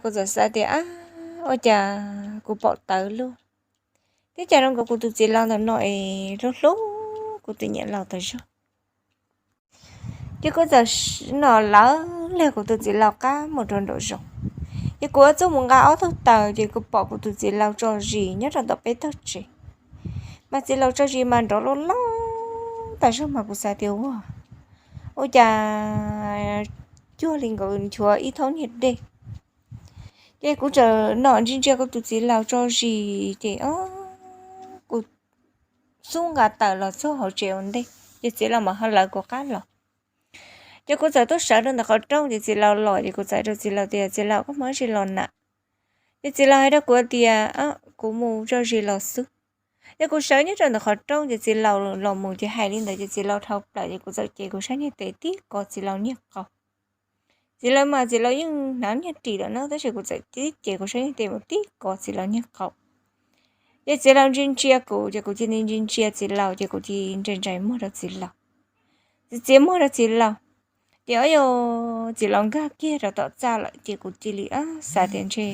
kuv txawm xav tias, ab, ua cas kuv pom tawv luaj, twb cas zoo nkaus kuv tus txiv laus ntawm no es hlub hlub kuv tus niam laus tas zog. Ces kuv txawm no lawv liag kuv tus txiv laus qab mus rau nraum zoov. Ces kuv ua txuj mus nqa ob tug taws, ces kuv pom kuv tus txiv laus tso zis nyob rau tom peb tog tsev. Mas txiv laus tso zis mas nrov loj loj tas zog, mas kuv xav tias ua, ua cas cuag li nkaus nchuav ib thooj niag dej. Ces kuv txawm no ntsia ntsia kuv tus txiv laus tso zis, ces kuv xub nqa taws los txog hauv tsev ua ntej, ces txiv laus mam ho lawv kuv qab los. Ces kuv txawm tuaj sawv rau ntawm qhov rooj, ces txiv laus los, ces kuv txawm hais rau txiv laus tias, txiv laus, koj mus dab tsi los na? Ces txiv laus hais rau kuv tias, kuv mus tso zis los xwb. Ces kuv sawv nyob rau ntawm qhov rooj, ces txiv laus los mus ces hais li ntawd, ces txiv laus dhau plaws, ces kuv txawm cev kuv sab niag tes tib kov txiv laus niag qau. Txiv laus mas txiv laus yeej hnav niag ris lawm na, tab sis kuv txawm tib cev kuv sab niag tes mus tib kov txiv laus niag qau. Ces txiv laus ntsia ntsia kuv, ces kuv cia li ntsia ntsia txiv laus, ces kuv cia li ntsais ntsais muag rau txiv laus. Txiv txiav muag rau txiv laus, ces o yog txiv laus nkag kiag rau tom txaj lawm, ces kuv cia li xav tias ntshe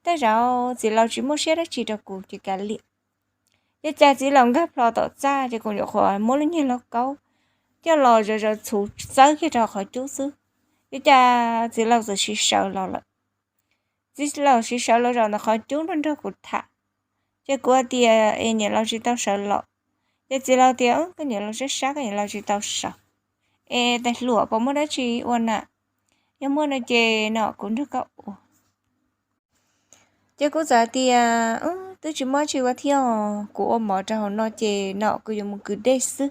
tej zaum txiv laus tsis muaj siab dab tsi rau kuv ces kav liam. Ces cas txiv laus nkag plho tom txaj, ces kuv nyuam qhuav muab lub niag lauj kaub coj los zov zov txhuv txawb kiag rau qhov cub xwb, ces cas txiv laus txawm sawv los lawm. Txiv laus sawv los zaum ntawm qhov cub nrog nrog kuv tham. Ces kuv hais tias, es niam laus tsis tau sawv los? Ces txiv laus tias, koj niam laus sab sab, koj niam laus tsis tau sawv. Es tais hluas, puas muaj dab tsi ua na? Yog muaj no ces no kuv nrog koj ua. Ces kuv txawm hais tias, twb tsis muaj dab tsi ua thiab, kuv ua mov rau hauv no ces no kuv yuav mus kwv dej xwb.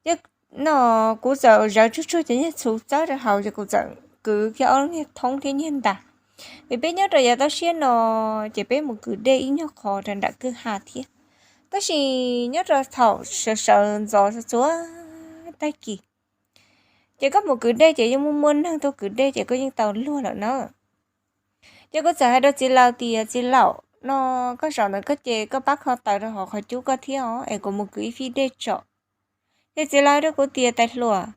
Ces no kuv txawm zawv tsuag tsuag cov niag txhuv txawb rau hauv, ces kuv txawm kwv kiag ob lub niag thoob thiab niag ntas. Vim peb nyob rau yav toj siab no, ces peb mus kwv dej ib nyuag qho rau nram kwj ha thiab. Tab sis nyob rau thaum sawv sawv ntxov txhua tag kis, ces koj mus kwv dej ces yeej muaj muaj neeg tuaj kwv dej, ces koj yeej tau luag lawm na. Ces kuv txawm hais rau txiv laus tias, txiv laus, no koj zaum ntawd koj ces koj pab kho taws rau hauv qhov cub koj thiab os, es kuv mus kwv ib fij dej tso. Ces txiv laus hais rau kuv tias, tais hluas,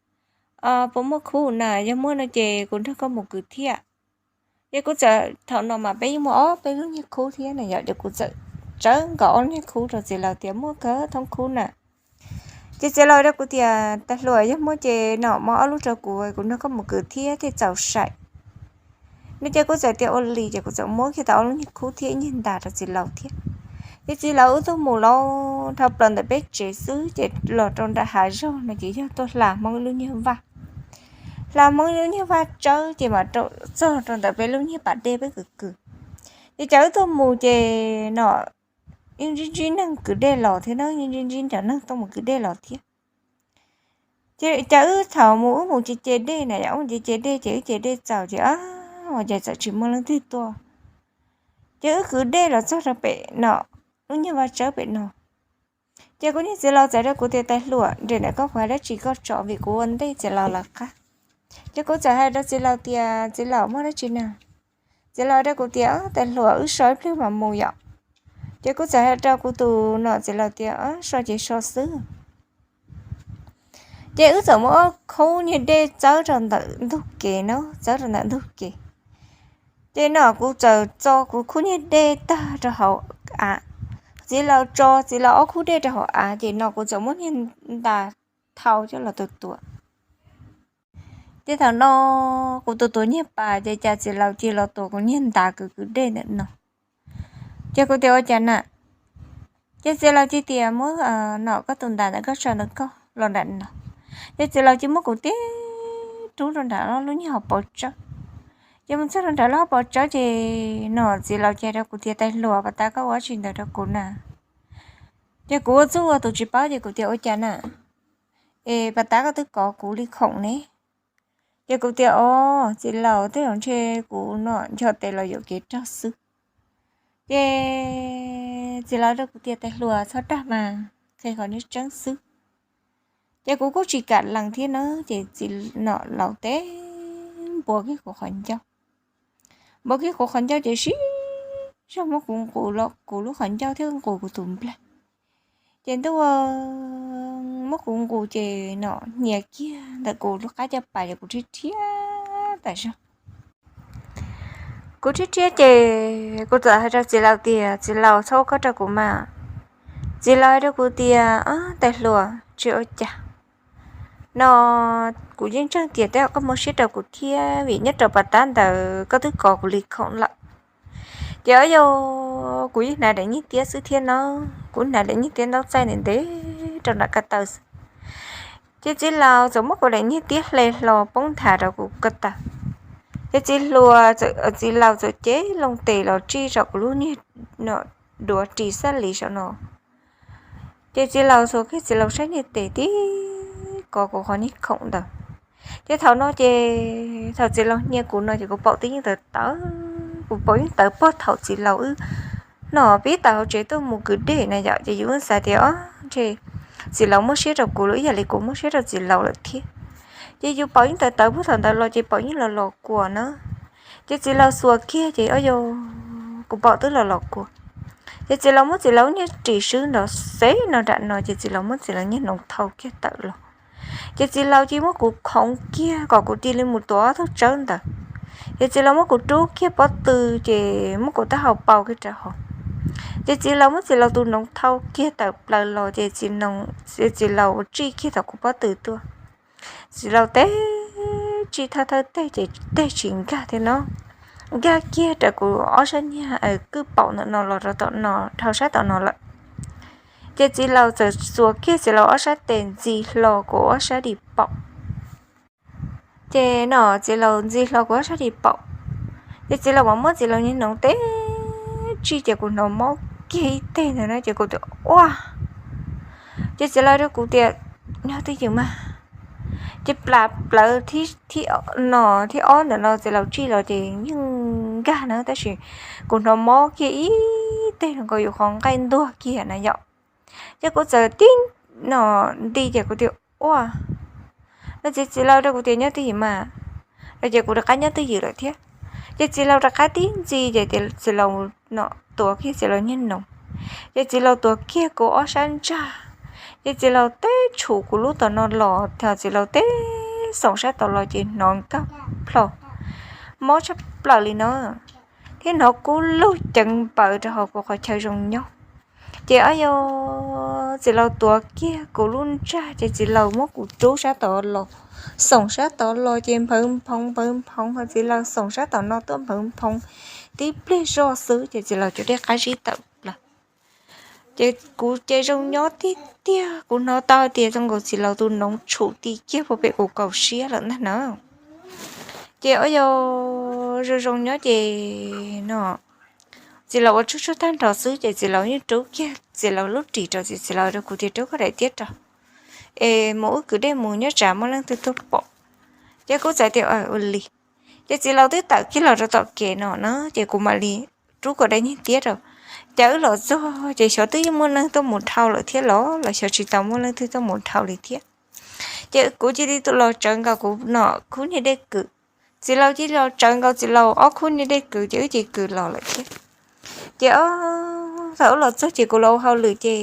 puas muaj khub na? Yog muaj no ces kuv nrog koj mus kwv thiab. Ces kuv txawm, thaum no mas peb yeej muaj ob peb lub niag khub thiab na yom, ces kuv txawm tsawv nkaus ob lub niag khub rau txiv laus tias, muaj kawg thoob khub na. Ces txiv laus hais rau kuv tias, tais hluas, yog muaj ces no muab ob lub rau kuv, kuv nrog koj mus kwv thiab thiaj txaus sai. No ces kuv txawm tias ua li, ces kuv txawm muab kiag tau ob lub niag khub thiab ib niag ntas rau txiv laus thiab. Ces txiv laus wb tuaj mus los dhau plaws ntawm peb tsev xwb, ces los rau nram hav zoov no ces yog tuaj hla Hmoob ib lub niag vaj. Hla Hmoob ib lub niag vaj tsawb, ces mam txog rau ntawm peb lub niag pas dej peb kwv kwv. Ces cas wb tuaj mus ces no yeej ntsib ntsib neeg kwv dej los thiab na, yeej ntsib ntsib cov neeg tuaj mus kwv dej los thiab. Ces cas wb thaum mus wb mus ce ce dej na yom, wb mus ce ce dej ces wb ce dej txaus ces ua cas txawm tsis muaj leej twg tuaj. Ces wb kwv dej los txog rau pem no, lub niag vaj tsawb pem no. Ces kuv niag txiv laus txawm hais rau kuv tias, tais hluas, nres ntawm koj kuv hais dab tsi koj tso, vim kuv ua ntej txiv laus lawv qab. Ces kuv txawm hais rau txiv laus tias, txiv laus, muaj dab tsi na? Txiv laus hais rau kuv tias, tais hluas, wb so ib pliag mam mus yom. Ces kuv txawm hais rau kuv tus no txiv laus tias, so ces so xwb. Ces wb txawm muab ob khub niag dej txawb rau ntawm ntug kev na, txawb rau ntawm ntug kev. Ces no kuv txawm txo kuv khub niag dej tag rau hauv av, txiv laus tso txiv laus ob khub dej rau hauv av, ces no kuv txawm muab niag ntas thau coj los tua tua. Ces thaum no kuv tus tuav niag pas, ces cas txiv laus cia li los tuav kuv niag ntas kwv kwv dej ntawm no. Ces kuv tias, ua cas na? Ces txiv laus cia li tias, muab no koj tus ntas ntawm koj tso ntawm koj los nram no. Ces txiv laus cia li muab kuv tib rub rau nram lub niag hauv paus tsawb. Ces mus txog rau nram lub hauv paus tsawb ces no txiv laus cia li hais rau kuv tias, tais hluas, pas tas koj ua dab tsi ntawd rau kuv na? Ces kuv ua txuj ua tus tsis paub, ces kuv tias, ua cas na? Es pas tas koj twb kov kuv li khoom ne. Ces kuv tias, o, txiv laus, tej zaum ntshe kuv no ncho tes los yuam kev rog xwb. Ces txiv laus hais rau kuv tias, tais hluas, txhob dag mas, qhia qhov tseeb xwb. Ces kuv kuj tsis kam lees thiab na, ces txiv laus teb npua kiag kuv qhov ncauj. Npua kiag kuv qhov ncauj ces siv zog muab kuv nqus kuv lub qhov ncauj thiab nqus kuv tus nplaig. Ces ntuj, muab kuv nqus ces no hnia kiag ntawm kuv lub qab caj pas, ces kuv rhiab rhiab tas zog. Kuv rhiab rhiab ces kuv txawm hais rau txiv laus tias, txiv laus, txhob ua koj rau kuv mas. Txiv laus hais rau kuv tias, tais hluas, tsis ua cas. No kuv yeej ntseeg tias tej zaum koj muaj siab rau kuv thiab, vim nyob rau pas tab ntawd koj twb kov kuv li khoom lawm. Ces o yog kuv yeej hnav daim nyiaj tiab xwb thiab no, kuv hnav daim nyiaj tiab ntaub txaij ntev ntev rau nram ko taw xwb. Ces txiv laus txawm muab kuv daim nyiaj tiab hle hlo poob nthav rau kuv ko taw. Ces txiv hluas, txiv laus txawm cev loo tes los tsij saum kuv lub niag duav ris xab lis saum no. Ces txiv laus xuas kiag txiv laus sab niag tes tib kov kuv qhov niag khoom ntawd. Ces thaum no ces thaum txiv laus hnia kuv no ces kuv paum twb yeej tawv tawv, kuv paum yeej tawv puag thaum txiv laus wb no pib tawm hauv tsev tuaj mus kwv dej na yom, ces yus yeej xav tias o, ntshe txiv laus muaj siab rau kuv los ib yam li kuv muaj siab rau txiv laus lawm thiab. Ces yus paum yeej tawv tawv puag thaum ntawd los ces paum yeej los los kua na. Ces txiv laus xuas kiag ces o yog kuv paum twb los los kua. Ces txiv laus muab txiv laus niag ris swb nrov xev no nram no ces txiv laus muab txiv laus niag noov thau kiag tawm los. Ces txiv laus cia muab kuv khoov kiag kom kuv cia li mus tuav ob tug tsawb ntawd. Ces txiv laus muab kuv rub kiag pob tw ces muab kuv taub hau pau kiag rau hauv. Ces txiv laus muab txiv laus tus noov thau kiag tawm plaws los ces txiv laus tsij kiag tom kuv pob tw tuaj. Txiv laus teb tsij thawj thawj teg ces teg tsis nkag thiab no, nkag kiag raws kuv ob sab niag kwj paum ntawm no los rau tom no dhau sab tom no lawm. Ces txiv laus txawm xuas kiag txiv laus ob sab tes ntxi hlo kuv ob sab di paum. Ces no txiv laus ntxi hlo kuv ob sab di paum, ces txiv laus mam muab txiv laus niag noov teb tsij ces kuv hnov mob kiag ib teg ntawd na ces kuv tias ua, ces txiv laus rau kuv tias, nyob twj ywm mas. Ces plas plawv no thib ob ntawm no txiv laus tsij los ces yeej nkag na tab sis kuv hnov mob kiag ib teg nkaus yus qhov nqaij ntuag kiag na yom. Ces kuv txawm tib no nti ces kuv tias ua, no txiv txiv laus rau kuv tias nyob twj ywm mas, no ces kuv rov qab nyob twj ywm lawm thiab. Ces txiv laus rov qab tib ntxi ces txiv laus no tuav kiag txiv laus niag noov, ces txiv laus tuav kiag kuv ob sab ntsag, ces txiv laus teb tshum kuv lub tom no los, txiv laus teb xoom sab tod los ces hnov nkag plho, mob tshaj plaws li no, thiab hnov kub lug ceev npaws rau hauv kuv qhov chaw zoo nyob. Ces o yog txiv laus tuav kiag kuv lub ntsag ces txiv laus muab kuv rub sab tod los, xoom sab tod los ces nphawv nphoov nphawv nphoov, ho txiv laus xoom sab tom no tuaj nphawv nphoov, tib pliag zoj xwb ces txiv laus cov dej qab zib tawm plaws. Ces kuv ces zoo nyob tiag tiag, kuv hnov tau tias zoo nkaus txiv laus tus noov tshum ti kiag puag pem kuv kaum siab lawm ntag na. Ces o yog zoo zoo nyob ces no txiv laus ua tsuj tsuj tag nrho xwb ces txiv laus yeej rub kiag txiv laus lub ris rau, txiv laus rau kuv tias rub koj daim tiab rau es mus wb kwv dej mus nyob tsam muaj leej twg tuaj pom. Ces kuv txawm tias ua li. Ces txiv laus twb tawm kiag los rau tom kev no na ces kuv mam li rub kuv daim niag tiab rau. Ces wb los txog ces xyov twb yeej muaj leej tuaj mus dhau lawm thiab los los xyov tsis tau muaj leej twg tuaj mus dhau li thiab. Ces kuv cia li los tsawv nkaus kuv no khub niag dej kwm, txiv laus cia li los tsawv nkaus txiv laus ob khub niag dej kwm ces wb cia li kwv los lawm thiab. Ces o, thaum wb los txog ces kuv los ua hauj lwm ces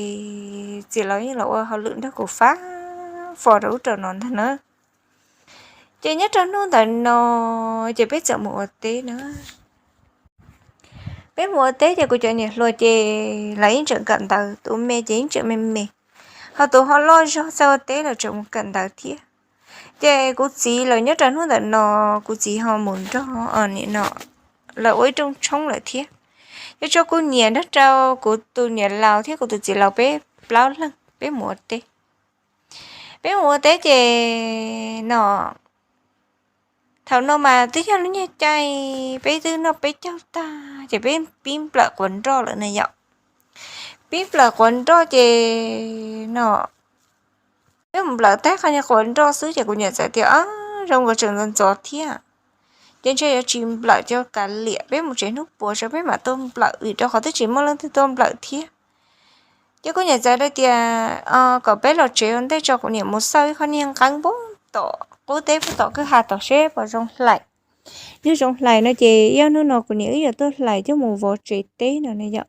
txiv laus yeej los ua hauj lwm nrog kuv fab fo rau ub rau no ntag na. Ces nyob rau hnub ntawm no ces peb txawm mus ua teb na. Peb mus ua teb ces kuv cov niam hluas ces lawv yeej tseem kawm ntawv, tus me ces yeej tseem me me, ho tus ho loj zog txawj ua teb los tseem mus kawm ntawv thiab. Ces kuv txiv los nyob rau hnub ntawm no, kuv txiv ho mus nrog nim no lawv ua ib rooj tshoob lawm thiab. Ces tshuav kuv niam nrog rau kuv tus niam laus thiab kuv tus txiv laus peb plaub leeg peb mus ua teb. Peb mus ua teb ces no, thaum no mas twb yog lub nyuag caij peb twb noj peb caug tag ces peb pib nplawm quav nroj lawm na yom. Pib nplawm quav nroj ces no, peb mus nplawm tag qhov niag quav nroj xwb ces kuv niam txawm tias, zoo nkaus tseem ntxov ntxov thiab, ces ntshe yuav tsis nplawm cov kav liam, peb mus tsev hnub puas tso peb mam tuaj nplawm vim rau qhov twb tsis muaj leej twg tuaj nplawm thiab. Ces kuv niam txawm hais tias kom peb los tsev ua ntej tso kuv niam mus xauj ib qho niag nqeeb npog tom qub teb puag tom kwj ha tom seb puas zoo hlais. Yog zoo hlais no ces ib ob hnub no kuv niam wb yuav tuaj hlais coj mus vov tsev teb no ne yom.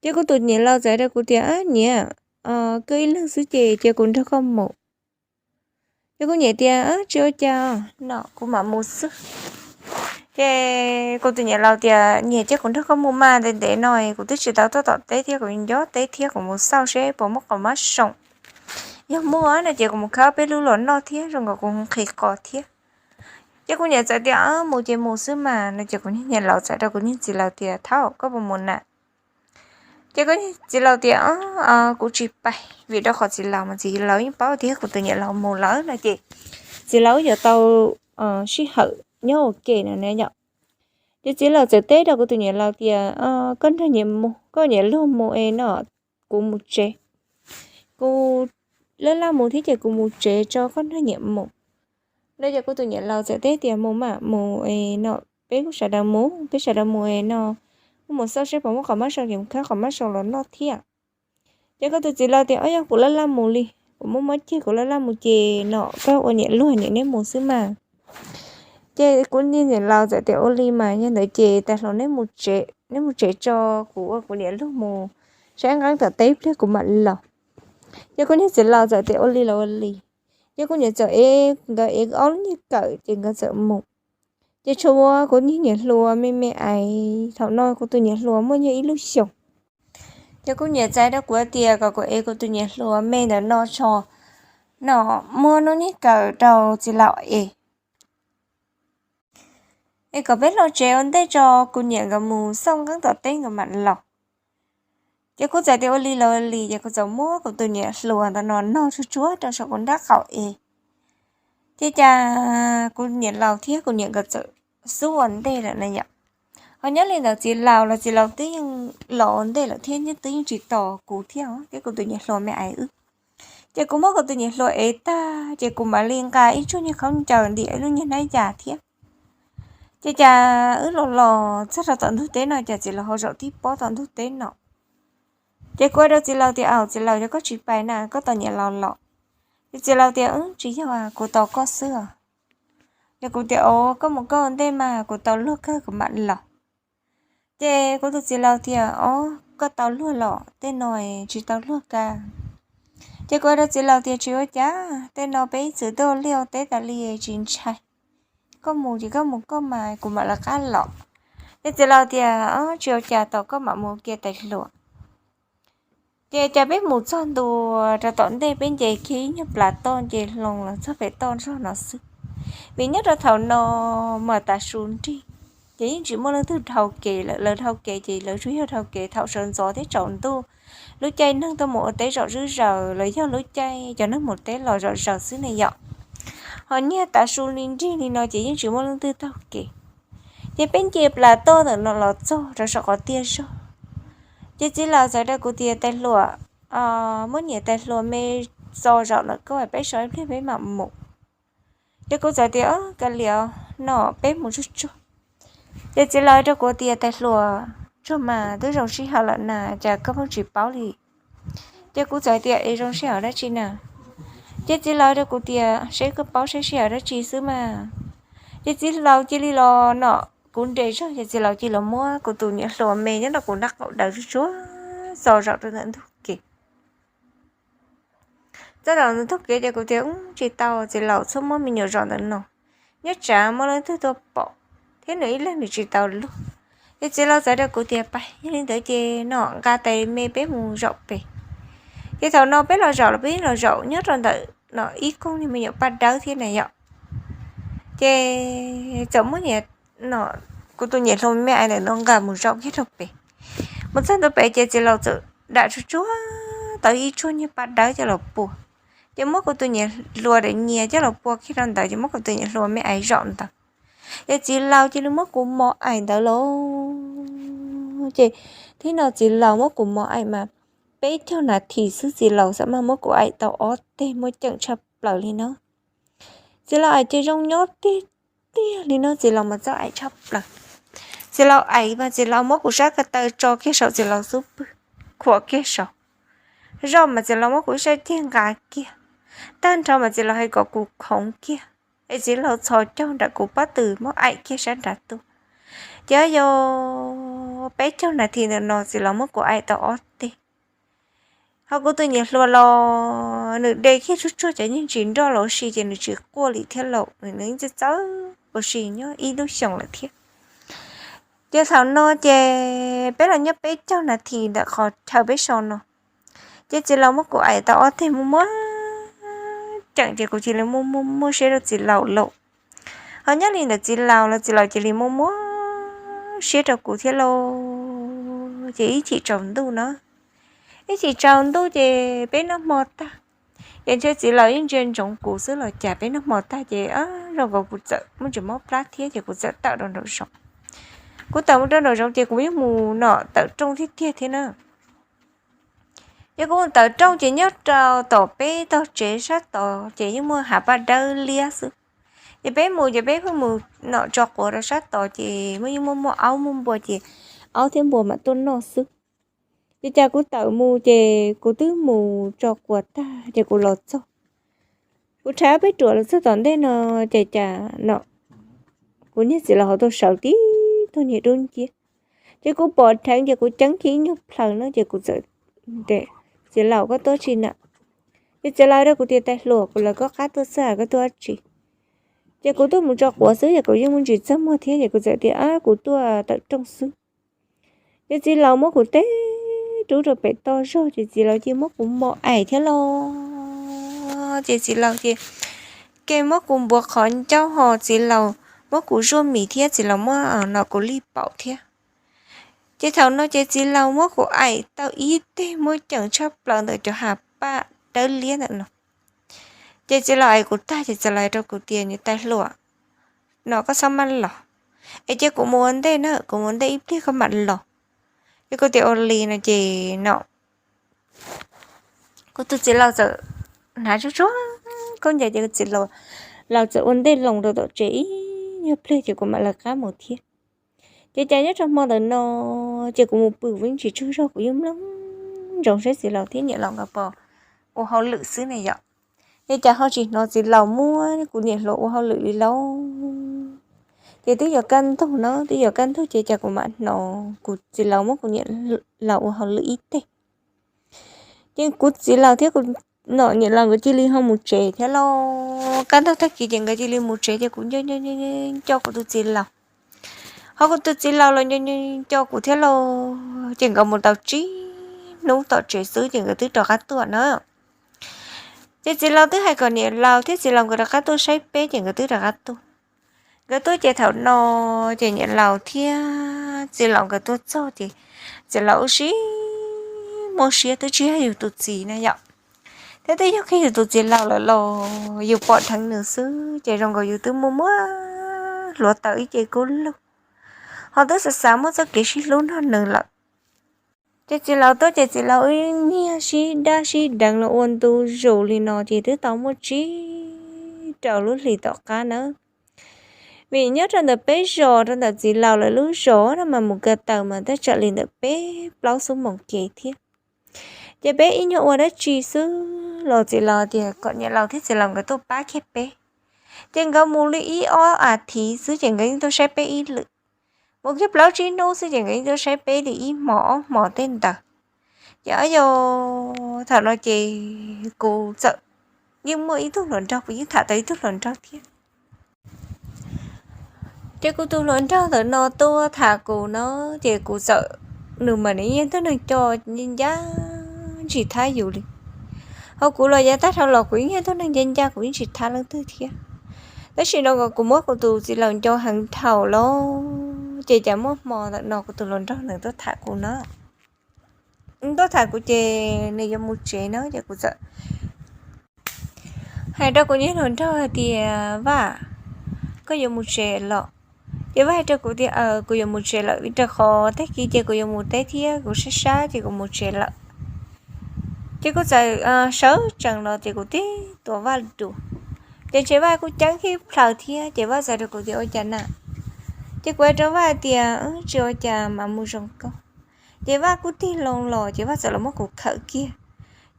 Ces kuv tus niam laus txawm rau kuv tias, niam, koj ib leeg xwb ces cia kuv nrog koj mus. Ces kuv niam tias, tsis ua cas, no kuv mam mus xwb. Ces kuv tus niam laus tias, Niam, cia kuv nrog koj mus mas, ntev ntev no kuv twb tsis tau tuaj tom teb thiab, kuv nco teb thiab, kuv mus xauj seb puas muaj qos mab soo. Yog muaj no ces kuv mus khawb peb lub los noj thiab, zoo nkaus kuv nqhis qos thiab. Ces kuv niam txawm tias, Mus ces mus xwb mas no. Ces kuv niag niam laus txawm rau kuv niag txiv laus tias, Thaum koj puas mus na? Ces kuv niag txiv laus tias, Kuv tsis pais, vim rau qhov txiv laus mas txiv laus yeej paub tias kuv tus niam laus mus lawm no ces txiv laus yuav tau sij hawm nyob ua ke no na yom. Ces txiv laus txawm teb rau kuv tus niam laus tias, Koj nrog niam mus, koj niam luag mus es no kuv mus tsev. Kuv laj laj mus thiab ces kuv mus tsev tso, koj nrog niam mus no. Ces kuv tus niam laus txawm teb tias, Mus mas mus es no, peb kuj sawv daws mus, peb sawv daws mus es no, kuj mus xauj seb puas muaj qos mab soo ces mus khawb qos mab soo los noj thiab. Ces kuv tus txiv laus tias, Ob, yog kuv laj laj mus li, kuv muaj mob ceg kuv laj laj mus ces no koj ua niam luag niam neb mus xwb mas. Ces kuv niag niam laus txawm tias, Ua li mas, yog ntawd ces tais hluas neb mus tsev, neb mus tsev tso, kuv ua kuv niam luag mus saib nqeeb tom teb ib pliag kuv mam los. Ces kuv niag txiv laus txawm tias, Ua li los ua li. Ces kuv niam txawm ev nkawd ev ob lub niag kawm ces nkawd txawm mus. Ces tshuav kuv niag niam hluas me me ais, thaum no kuv tus niam hluas muaj yog ib lub xyoos. Ces kuv niam txais rau kuv tias kom kuv ev kuv tus niam hluas me ntawm no tso, no muab lub niag kawm rau txiv laus ev, es kom peb los tsev ua ntej tso, kuv niam nkawd mus xauj nqeeb tom teb nkawd mam los. Ces kuv txawm tias, Ua li los ua li. Ces kuv txawm muab kuv tus niam hluas ntawm no nog tsuag tsuag rau saum kuv nrab qaum ev. Ces cas kuv niam laus thiab kuv niam nkawd txawm xub ua ntej lawm na yom. Ho nyob li ntawd txiv laus los txiv laus twb yeej los ua ntej lawm thiab, nyob twb yeej tsis tos kuv thiab, thiab kuv tus niam hluas me ais wb. Ces kuv muab kuv tus niam hluas ev tag ces kuv mam li nqa ib tsuag niag khaub ncaws ntim ib lub niag hnab yas thiab. Ces cas wb los los txog rau tom ntug teb no, cas txiv laus ho zaum tib pob tom ntug teb no. Ces kuv hais rau txiv laus tias, Au txiv laus, yog koj tsis pais na, koj tos niam laus los. Ces txiv laus tias, Tsis yog, kuv tos koj xwb os. Ces kuv tias, Au, koj mus koj ua ntej mas, kuv tau luag kawg kuv mam los. Ces kuv tus txiv laus tias, Au, koj tau luag los, tej no tsis tau luag kawg. Ces kuv hais rau txiv laus tias, Tsis ua cas, tej no peb ib txwm tuaj ua liaj ua teb tas li tsis ntshai. Koj mus ces koj mus koj mas, kuv mam lawv qab los. Ces txiv laus tias, Tsis ua cas, tos koj mam mus ua ke tais hluas. Ces cas peb mus txog ntua rau tom ntej, peb nce kiag ib nyuag plas toj nce hlo los txog pem toj nrog no xwb. Vim nyob rau thaum no mas tav su nrig, ces yeej tsis muaj leej twg dhau kev lawm, lawv dhau kev ces lawv tsuas yog dhau kev thaum sawv ntxov thiab tsaus ntuj, lub caij neeg tuaj mus ua teb zom zawm zaws los yog lub caij cov neeg mus teb los zom zaws xwb ne yom. Ho niag tav su li nrig li no ces yeej tsis muaj leej twg taug kev. Ces peb nce plas toj ntawm no los txog rau saum qhov tiaj zog, ces txiv laus txawm rau kuv tias, Tais hluas, muab niam tais hluas me txo zaum lawm, koj peb so ib pliag peb mam mus. Ces kuv txawm tias, Kav liam, no peb mus tsuag tsuag. Ces txiv laus rau kuv tias, Tais hluas, tsuag mas twb zoo sij hawm lawm na, cas koj pheej tsis paub li? Ces kuv txawm tias, Es zoo sij hawm dab tsi na? Ces txiv laus rau kuv tias, Seb koj paub seb sij hawm dab tsi xwb mas. Ces txiv laus cia li los no, kuv nres zog ces txiv laus cia li los muab kuv tus niam hluas me nyob rau kuv nrab qaum daws tsuag tsuag txo zaum rau ntawm ntug kev. Txoj zaum ntawm ntug kev ces kuv tias, Tsis tau, txiv laus txhob muab me nyuam zaum ntawm no, nyob tsam muaj leej twg tuaj pom thiab nws ib leeg nws tsis tau luag. Ces txiv laus txawm rau kuv tias, Pais, yog li ntawd ces no nqa tais me peb mus zaum pem. Ces thaum no peb los zaum los peb los zaum nyob rau ntawm no ib koog niag me nyuam paj dawb thiab na yom. Ces txawm muab niam no, kuv tus niam hluas me me ais ntawm no nqa mus zaum kiag rau pem. Mus txog ntua pem ces txiv laus txawm dam tsuag tsuag tau ib tsuag niag paj dawb coj los pua. Ces muab kuv tus niam hluas daim nyias coj los pua kiag rau ntawd ces muab kuv tus niam hluas me ais zaum ntawd. Ces txiv laus cia li muab kuv mos aim ntawd lauj. Ces thib no txiv laus muab kuv mos aim mas peb caug nas this xwb txiv laus xav mas muab kuv aim tau ob teg muaj ceem tshaj plaws li no. Txiv laus aim ces zoo nyob tiag tiag li no, txiv laus mas txawj aim tshaj plaws. Txiv laus aim mas txiv laus muab kuv sab ko taw tso kiag saum txiv laus xub pwg, khuam kiag saud. Zaum mas txiv laus muab kuv ib sab ceg nqa kiag, tag nrho mas txiv laus hais kom kuv khoov kiag, es txiv laus txhos caug nram kuv pob tw muab aim kiag sab nrad tuaj. Ces yog peb caug nas this ntawm no txiv laus muab kuv aim tau ob teg. Ho kuv tus niam hluas los nws de kiag tsuag tsuag cov nyiaj ntsis nroj los ua si ces nws tsis quaj li thiab lauj, nws txawj txawj ua si nyob ib lub xyoos lawm thiab. Ces thaum no ces peb los nyob peb caug nas this ntawm qhov chaw peb so no, ces txiv laus muab kuv aim tau ob teg muaj muab ceem ces kuv cia li muaj muaj muaj siab rau txiv laus lauj. Ho nyob li ntawm txiv laus los txiv laus cia li muaj muab siab rau kuv thiab lauj. Ces ib chim tsaus ntuj na, ib chim tsaus ntuj ces peb noj hmo tag, ces ntshe txiv laus yeej ntsia ntsoov kuv xwb los cas peb noj hmo tag ces zoo nkaus kuv txawm muaj ntsis mob plab thiab ces kuv txawm tawm rau nraum zoov. Kuv tawm mus rau nraum zoov ces kuv yeej mus nom tawm rooj tiag tiag thiab na. Ces kuv mus tawm rooj ces nyob rau tom peb tog tsev sab tod ces yeej muaj hav paj dawb liab xwb. Ces peb mus ces peb pheej mus nom tso quav rau sab tod ces muaj yeej muaj muaj aub muaj npua ces aub thiab npua mam tuaj noj xwb. Ces cas kuv tawm mus ces kuv twb mus tso quav tag ces kuv los txog, kuv rhais ob peb ruam los txog tom ntej no ces cas no kuv niag txiv laus ho tuaj sawv tib tug niag dub nciab. Ces kuv pom dheev ces kuv ceeb kiag ib nyuag plhaws no ces kuv txawm, txiv laus koj tuaj tsi na? Ces txiv laus rau kuv tias tais hluas, kuv lawv koj qab tuaj xwb, koj tuaj dab tsi? Ces kuv tuaj mus tso quav xwb ces kuv yeej muaj ntsis txaj muag thiab ces kuv txawm tias kuv tuaj tawm rooj xwb. Ces txiv laus muab kuv teb rub rau pem toj zog ces txiv laus cia muab kuv mos aim thiab los ces txiv laus cia ke muab kuv npuav qhov ncauj ho txiv laus muab kuv zuaj mis thiab txiv laus muab no kuv lij paum thiab. Ces thaum no ces txiv laus muab kuv aim tau ib teg muab ceem tshaj plaws ntawm cov hav paj dawb liab ntawm no. Ces txiv laus aim kuv tag ces txiv laus hais rau kuv tias niam tais hluas, no koj txhob maj los, es cia kuv mus ua ntej na, kuv mus ua ntej ib pliag koj mam los. Ces kuv tias ua li no ces no kuv tus txiv laus txawm hnav tsuag tsuag khaub ncaws ces txiv laus txawm ua ntej loo rau tom tsev ib nyuag pliag ces kuv mam lawv qab mus thiab. Ces cas nyob rau hmo ntawm no ces kuv mus pw kuv yeej tsis tsaug zog, kuv yeej mloog ntsoov saib txiv laus thiab niam laus nkawd pom ua hauj lwm xwb ne yom. Ces cas ho tsis hnov txiv laus muab kuv niam hluas ua hauj lwm li lauj. Ces twb yuav kaj ntug no, twb yuav kaj ntug ces cas kuv mam hnov kuv txiv laus muab kuv niam laus ua hauj lwm ib teg. Ces kuv txiv laus thiab kuv nom niam laus nkawd cia li ho mus tsev thiab lauj. Kaj ntug tag kis ces nkawd cia li mus tsev ces kuv nco nco kuv tus txiv laus, ho kuv tus txiv laus los nco nco kuv thiab lauj. Ces nkawd mus tau tsib hnub tom tsev xwb ces nkawd twb rov qab tuaj na. Ces txiv laus twb hais kom niam laus thiab txiv laus nkawd rov qab tuaj saib peb ces nkawd twb rov qab tuaj. Nkawd tuaj ces thaum no ces niam laus thiab txiv laus nkawd tuaj txog ces txiv laus ua si muaj siab twb tsis yog yus tus txiv na yom. Thiab twb yog kiag yus tus txiv laus lawm los yus pom dheev nws xwb ces zoo nkaus yus twb muaj muab hluav taws ib ce kub lug, ho twb xav xav muaj txoj kev sib hlub nrog nws lawm. Ces txiv laus tuaj ces txiv laus wb nyiag sib dab sib deev los ua ntu zus li no ces twb tau muaj tsib rau lub hlis tom qab nawb. Vim nyob rau ntawm peb zos rau ntawm txiv laus lawv lub zos no mas mus ko taw mas tej tsam li ntawm peb plaub xuab moos kev thiab. Ces peb ib nyuag ua dab tsi xwb los txiv laus tias kom niam laus thiab txiv laus nkawd tuaj pab kiag peb. Ces nkawd mus li ib ob as thiv xwb ces nkawd yeej tuaj saib peb ib lwm. Mus kiag plaub tsib hnub xwb ces nkawd yeej tuaj saib peb li ib hmos ob hmos tej ntawd. Ces o yog thaum no ces kuv txawm yeej muaj ib tug hluas nraug, kuv yeej tham tau ib tug hluas nraug thiab. Ces kuv tus hluas nraug ntawm no tuaj tham kuv no, ces kuv txawm, nws mas nws yeej tug neeg co ncaj ntsis thab yus li. Ho kuv los yav tag dhau los kuv yeej yog tug neeg ncaj ncaj, kuv yeej tsis thab leej twg thiab. Tab sis no kuv muab kuv tus txiv laus nco heev dhau lawm, ces cas muaj hmo ntawm no kuv tus hluas nraug nws tuaj tham kuv na. Tuaj tham kuv ces nws yuav mus tsev na ces kuv txawm hais rau kuv niag hluas nraug hais tias Vaj, koj yuav mus tsev los? Ces Vaj hais rau kuv tias kuv yuav mus tsev lawm vim rau qhov tag kis ces kuv yuav mus teb thiab kuv sab sab ces kuv mus tsev lawm. Ces kuv txawm sawv tsees los ces kuv tib tuav Vaj dua. Ces ntshe Vaj kuj ceeb kiag plaws thiab ces Vaj txawm rau kuv tias ua cas na? Ces kuv hais rau Vaj tias tsis ua cas mas mus zoo koj. Ces Vaj kuj tig loo los ces Vaj txawm los muab kuv khawm kiag.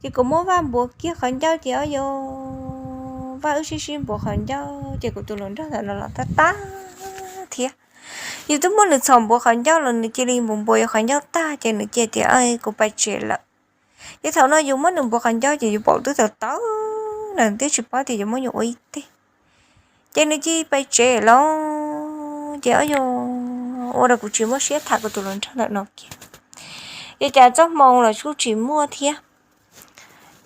Ces kuv muab Vaj npuav kiag qhov ncauj ces o yog Vaj wb sib sib npuav qhov ncauj ces kuv tus hluas nraug ntawm no los tab tab thiab. Yus twb muab nws txhom npuav qhov ncauj los nws cia li npuav npuav yuav qhov ncauj tag ces nws cia tias kuv pais tsev lawm. Ces thaum no yus muab nws npuav qhov ncauj ces yus paum twb tawv tawv na, twb tsis paub tias yuav muab yus ua ib teg. Ces nws cia li pais tsev lawm ces o yog ua rau kuv tsis muaj siab tham kuv tus hluas nraug ntawm no kiag. Ces cas txoj hmoo los kuj tsis muaj thiab.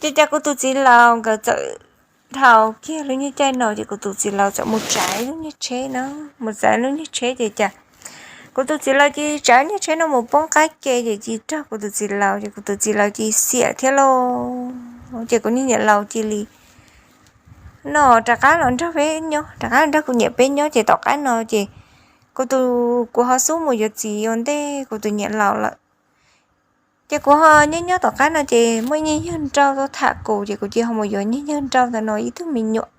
Ces cas kuv tus txiv laus nkawd txawm dhau kiag lub niag caij no ces kuv tus txiv laus txawm mus tsav lub niag tsheb no, mus tsav lub niag tsheb ces cas kuv tus txiv laus cia li tsav niag tsheb no mus poob qab ke ces cia li raug kuv tus txiv laus ces kuv tus txiv laus cia li xiam thiab lauj. Ces kuv niag niam laus cia li no rov qab los nrog peb nyob, rov qab los nrog kuv niam peb nyob ces tom qab no ces kuv tus, kuv ho xub mus yuav txiv ua ntej kuv tus niam laus lawm. Ces kuv ho nyob nyob tom qab no ces muaj ib niag yawg nrauj tuaj tham kuv ces kuv cia li ho mus yuav niag yawg nrauj ntawd no ib tug me nyuam.